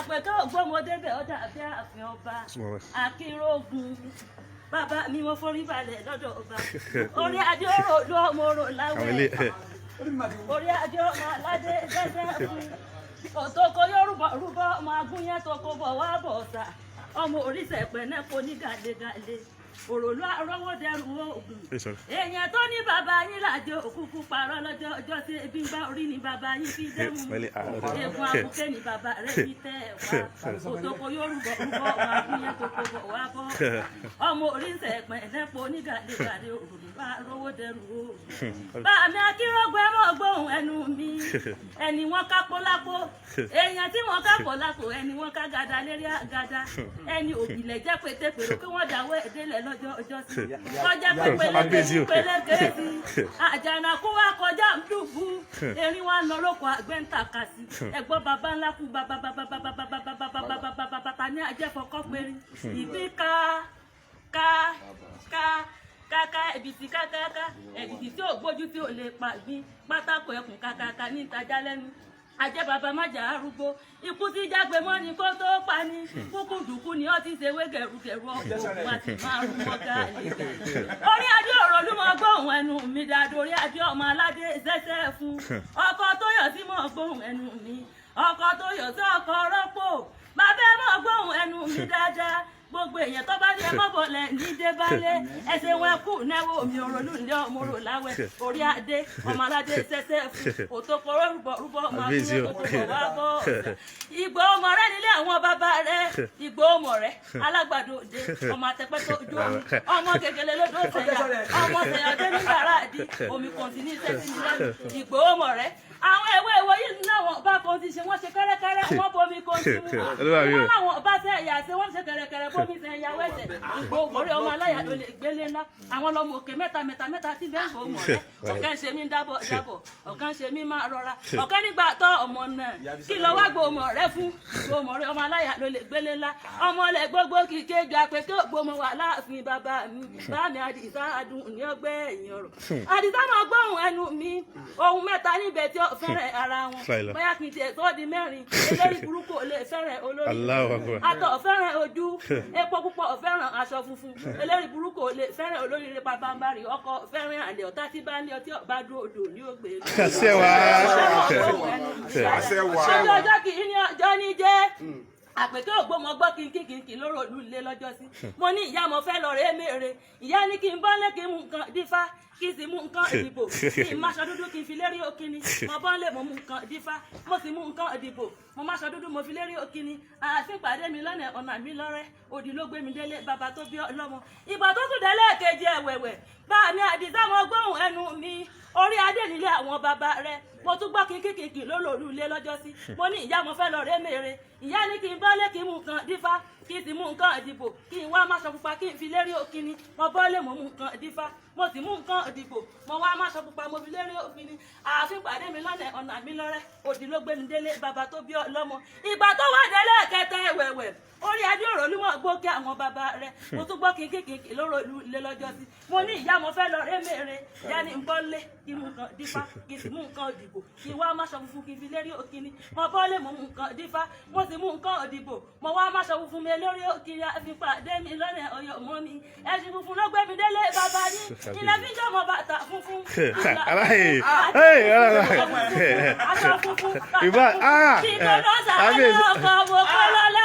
Àpèkẹ́ ògbómọdébẹ̀ ọ̀dà àbí ààfin ọba Akínrógun. Bàbá mi, mo forí balẹ̀ lọ́dọ̀ ọba. Orí adé òrò ló ọmọ orò Àwọn láwẹ̀. ilé Orí adé ọmọ aládé sẹ́sẹ́ fún òtòkò Yorùbá rúbọ, ọmọ agúnyẹ́ tó kó bọ̀ wá bọ̀ ọ̀sà, ọmọ oríṣẹ́ pẹ̀lẹ́ kò ní gàlégàlé, òròlú arọ́wọ́dẹrù oògùn. Sorry. Èèyàn tó ní bàbá yín làjọ òkúkú parọ́ lọ́jọ́ ọjọ́ tí ebi ń bá orí ni bàbá yín fi dẹ́mu. Smiley, ah, Egun abuké ni bàbá rẹ̀ fi tẹ́ ẹ̀ wá. Òtòkò Yorùbá rúbọ, ọmọ agúnyẹ́ tó kó bọ̀ wá bọ̀, ọmọ oríṣẹ́ pẹ̀lẹ́ kò ní gàlégàlé, òròlú arọ́wọ́dẹrù oògùn. Bàmí Akínrógun, ẹ mọ̀ gbóhùn ẹnu mi. Ẹni wọ́n kápó lápò, èèyàn tí wọ́n kápó lápò, ẹni wọ́n ká gada lérí àgàdà, ẹni òbílẹ̀ jẹ́ pétépèrò kí wọ́n dáwọ́ ẹ̀dẹ́lẹ̀ lọ́jọ́ ọjọ́ sí kọjá pé Kábíyèsí o. pélékè sí. Àjànàkú wa kọjá dùbú, erin wa lọ lóko, àgbẹ̀ ń tàka sí ẹ̀gbọ́n baba ńlá kú baba baba baba baba baba baba baba baba ta ní ajẹ́fọ́kọ́ péré ìgbín ká ká ká káká ẹ̀bìtì kákáká ẹ̀bìtì tí ò gbójú tí ò lè pa gbín pátákó ẹkùn kákáká ní ìtajà lẹ́nu ajẹ́ baba májà arúgbó ikú tí jágbe mọ́ ni kó tó pa ni kúkú dùkú ni ó ti ṣe wé gẹ̀rúgẹ̀rú ọkọ̀ ògùn àti márùn mọ́gà lè. Orí adé ọ̀rọ̀ ló mọ gbóhùn ẹnu mi dáadọ́. Orí adé ọmọ aládé ṣẹ́ṣẹ́ fún ọkọ tó yọ̀ sí mọ́ gbóhùn ẹnu mi, ọkọ tó yọ̀ sí ọkọ rọ́pò bàbá ẹ mọ́ gbóhùn ẹnu mi dáadáa. Gbogbo èèyàn tó bá ní ẹ mọ́bọ̀lẹ̀ ní débálé ẹsẹ̀ wọn kù náwó mi. Òròlù ní ọmọ òrò láwẹ̀. Orí adé ọmọ aládé ṣẹ́ṣẹ́ fún òtòkòrò rúbọ rúbọ ọmọ Kábíyèsí o. akúnyẹ́ tó tó bọ̀ wá bọ̀. Ìgbò ọmọ rẹ nílé àwọn bàbá rẹ, ìgbò ọmọ rẹ alágbàdo òde, ọmọ àtẹpẹtẹ ojú omi, ọmọ kékeré lódò sẹyà, ọmọ sẹyà dé ní bàrà àdí omi kò sí ní sẹ́sí ní lẹ́nu. Ìgbò ọmọ rẹ, àwọn ewé ìwọ yìí láwọn ọba kan ti ṣe, wọ́n ṣe kẹ́rẹ́kẹ́rẹ́, wọ́n bomi kan sí mu. Olúwa mi o. Wọ́n láwọn ọba tẹ ẹ̀yà ṣe, wọ́n ṣe kẹ́rẹ́kẹ́rẹ́ bomi ṣe ẹ̀yà wẹ̀sẹ̀. Ìgbò òmòrè ọmọ aláya ló lè gbélé ńlá. Àwọn ọlọmọ òkè mẹ́ta mẹ́ta mẹ́ta tí bẹ́ẹ̀ gbò mọ̀ rẹ. Ọ̀kan ṣe mí dábọ̀ dábọ̀, ọ̀kan ṣe mí máa rọra, ọ̀kan nígbà tọ́ ọmọ náà kí lọ wá gbò mọ̀ rẹ fún. Ìgbò òmòrè ọmọ aláya ló lè gbélé ńlá. Ọmọ lẹ gbogbo kìkì ju àpèké ògbómọ wà láàfin bàbá mi. Bá mi Àdìsá adùn ní ọgbẹ́ ẹ̀yìn ọ̀rọ̀. Àdìsá máa gbóhùn ẹnu mi. Ohun mẹ́ta níbẹ̀ tí ó fẹ́rẹ̀ ara wọn. Fàìlà. Bóyá kì í tiẹ̀ tó di mẹ́rin. Elórí burúkú ò lè fẹ́rẹ̀ olórí. Allahu Akbar. Atọ̀ fẹ́ràn ojú, epo púpọ̀ fẹ́ràn aṣọ funfun. Elórí burúkú ò lè fẹ́ràn olóríire. Pabambarì ọkọ fẹ́ràn àlè. Ọ̀tá tí bá ń lé ọtí ọ̀bá dúró odò ní ògbé. Àṣẹ wá. Àṣẹ wá. Ọjọ́ ọjọ́ kì í ní ọjọ́ ní jẹ́ àpèké ògbómọ gbọ́ kínkínkínkín lóró òlú ilé lọ́jọ́ sí. Mo ní ìyá, mo fẹ́ lọ rèé mèrè. Ìyá ní kí n bọ́lé, kí n mú nǹkan dífá, kí n sì mú nǹkan ìdìbò, kí n máṣọ dúdú, kí n fi lérí òkìní. Mo bọ́lé, mo mú nǹkan dífá, mo sì mú nǹkan ìdìbò, mo máṣọ dúdú, mo fi lérí òkìní. Ààfin pàdé mi lọ́nà ọ̀nà mi lọ́rẹ́ òdì ló gbé mi délé bàbá tó bí ọlọ́mọ. Ìgbà tó tún délé kejì ẹ̀wẹ̀wẹ̀, bá mi Àdìsá mo gbóhùn ẹnu mi. Orí adé nílé àwọn bàbá rẹ. Mo tún gbọ́ kínkínkínkín lólòlù ilé lọ́jọ́ sí. Mo ní ìyá, mo fẹ́ lọ rẹ́ mèrè. Ìyá ní kí n bọ́lé, kí n mú nǹkan dífá, kí n sì mú nǹkan ìdìbò, kí n wá máṣọ pupa, kí n fi lérí òkìní. Mo bọ́lé, mo mú nǹkan dífá, mo sì mú nǹkan ìdìbò, mo wá máṣọ pupa, mo fi lérí òkìní. Ààfin pàdé mi lọ́nà ọ̀nà mi lọ́rẹ́ òdì ló gbé mi délé bàbá tó bí ọlọ́mọ. Ìgbà tó wà délé kẹta ẹ̀wẹ̀wẹ̀, orí adé òrò ní mọ̀ gbókè àwọn bàbá rẹ̀. Mo tún gbọ́ kínkínkín lóró ìlú ilé lọ́jọ́ sí. Mo ní ìyá, mo fẹ́ lọ rẹ́ mèrè. Ìyá ní ń bọ́lé, kí n mú nǹkan dífá, kí n sì mú nǹkan ìdìbò, kí n wá máṣọ funfun, kí n fi lérí òkìní. Mo bọ́lé, mo mú nǹkan dífá, mo sì mú nǹkan ìdìbò, mo wá máṣọ funfun mi lórí òkìní. Àfi pàdé mi lọ́nà ọ̀yọ́ mọ́ mi. Ẹṣin funfun ló gbé mi délé bàbá yín. Ilẹ̀ fi jọmọ bàtà funfun. Aláì. Hey, aláì. Aṣọ funfun. Ìbá, ah, Kí tó lọ sàánú kábíyèsí. Ọkọ̀ mo kọ́ lọ́lá.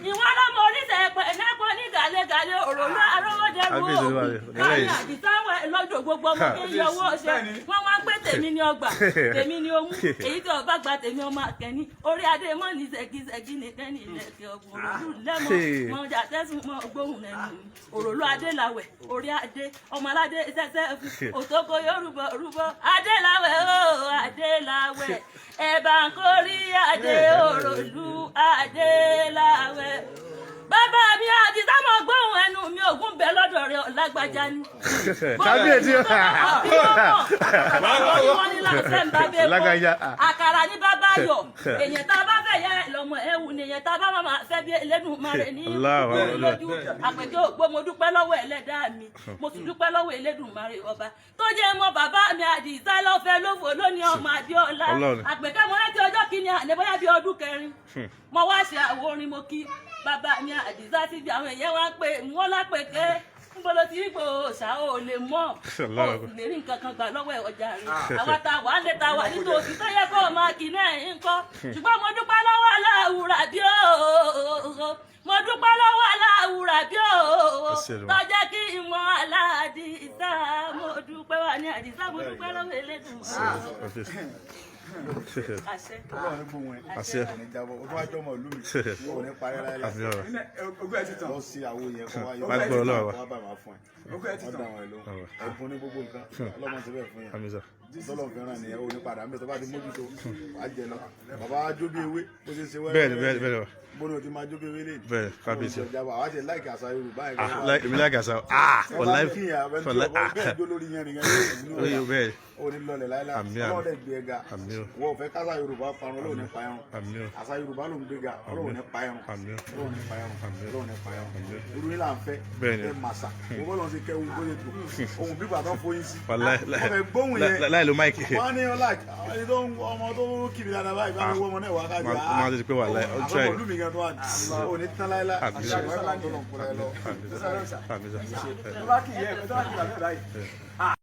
Ìwọ́n lọ́mọ oníṣẹ́ ẹ̀pẹ̀ ní gàlégàlé òròlú arówódẹ́rù. Kábíyèsí ló wà Òògùn ní- káyọ̀ àdìsáwẹ̀ lọ́jọ́ gbogbo ọmọ kí n yọ owó ọṣẹ. Wọ́n wá ń pé tèmi ní ọgbà, tèmi ní omú, èyí tí ọba gba tèmi ọmọ àkẹ́ni. Orí adé mọ́ ní ṣẹ́gi-ṣẹ́gi nìkan ní ilẹ̀kẹ̀ ọ̀gbọ̀n òròlú lẹ́mọ̀ mọ́ jà tẹ́sùn mọ́ gbóhùn lẹ́nu mi. Òròlú adéláwẹ̀, orí adé ọmọ aládé sẹ́sẹ́ fún òtókò yorùbá rúbọ adéláwẹ̀ ó adéláwẹ̀ ẹ̀bà ń kórí adé òròlú adéláwẹ̀. Bàbá mi Àdìsá mọ̀ gbóhùn ẹnu mi. Ògùn bẹ lọ́dọ̀ rẹ̀ lágbájá ni. Kábíyèsí o. Lágbájá. Lágbájá. Àkàrà ní bàbá yọ. Èèyàn tá a bá fẹ́ yẹ Bẹ́ẹ̀ lọmọ ẹ wù nìyẹn tá a bá máa fẹ́ bí Elédùmarè ní Allahu Akbar. lójú. Àpèkẹ́ Ògbó, mo dúpẹ́ lọ́wọ́ ẹlẹ́dàá mi, mo sì dúpẹ́ lọ́wọ́ Elédùmarè ọba tó jẹ́ mọ́ bàbá mi Àdìsá lọ́fẹ́ lófò lónìí, ọmọ Adéọlá. Ọlọ́run. Àpèkẹ́, mo rántí ọjọ́ kìíní àná, bóyá bí ọdún 4, mo wá ṣe àwo orin, mo kí bàbá mi Àdìsá síbi àwọn èèyàn wá ń pè wọ́n lápèké níbo ló ti rí gbòò ṣá ò lè mọ̀ Allahu ó Akbar. sì lè rí nǹkan kan gbà lọ́wọ́ ẹ̀ ọjà rẹ̀. Àwa ta wà ń lé ta wà nítòsí tó yẹ kó o máa kì náà ń kọ́, ṣùgbọ́n mo dúpẹ́ lọ́wọ́ aláwùrà bí ó, mo dúpẹ́ lọ́wọ́ aláwùrà bí ó Àṣẹ Olúwa. tó jẹ́ kí n mọ Aládìsá. Mo dúpẹ́ wà ní Àdìsá, mo dúpẹ́ lọ́wọ́ Elédùmarè. Àṣẹ. Ọlọ́run ní gbóhùn ẹ̀. Àṣẹ. Ò ní jábọ̀, o tún wá jọmọ ìlú mi, ò ní parí láyé. Àmín ọ̀rọ̀. Ogún ẹ ti tàn. Lọ sí àwo yẹn kó wá yọ. Má gbọ́ Ọlọ́run wa. Wá bá máa fún ẹ. Ogún ẹ ti Wọ́n tàn. dá àwọn ẹ̀ lóhùn. Ẹ̀bùn ní gbogbo nǹkan, Ọlọ́mọ ti bẹ́ẹ̀ fún yẹn. Àmín sà. Tọ́lọ̀ fẹ́ràn nìyẹn, ó ní padà ń bẹ̀ tó bá ti mójútó wàá jẹ lọ. Bàbá wa jó bí ewé bó ṣe ń ṣe wẹ́rẹ́. Bẹ́ẹ̀ni, bẹ́ẹ̀ni, bẹ́ẹ̀ni wa. Bóni o ti máa jó bí ewé lè. Bẹ́ẹ̀ni, kábíyèsí. Ìjọba àwa ti láìka àṣà Yorùbá yẹn. Ah, èmi láìka àṣà, ah, for life, for life, ah. Bẹ́ẹ̀ jó lórí yẹn nìkan yóò Oye, bẹ́ẹ̀. ó ní lọlẹ̀ láíláí. Àmín, àmín. Ọlọ́run dẹ̀ gbé ẹ ga. Àmín o. Wọ́n ò fẹ́ kásá Yorùbá parun, Ọlọ́run ní pa ẹrun. Àmín o. Àṣà Yorùbá ló ń gbé ga, Ọlọ́run ní pa ẹrun. Àmín o. Ọlọ́run ní pa ẹrun. Àmín. Ọlọ́run ní pa ẹrun. Àmín. Irú yín là ń fẹ́. Bẹ́ẹ̀ni. Ẹ màsà mo bọ́ lọ́n ṣe kẹ́ ohun bó ṣe dùn ohun bí gbàtọ́ foyín sí. Wàláì, Wọ́n fẹ́ gbóhùn yẹn. láì lo mic. Wọ́n ní ọlá ẹni tó ń ọmọ tó ń kiri dáadáa báyìí bá mi wọ́ ọmọ náà wá kájú. Máa ti pé wàláì, ó try. Àwọn ọmọ mi gan tó wà ní ò ní tán láíláí. Àmín. Àṣà ìwà tó lọ́n kúrẹ́ lọ. Àmín sà. Àmín sà. Tó bá kì í yẹ, tó bá kì í bàbá ẹ̀ báyìí.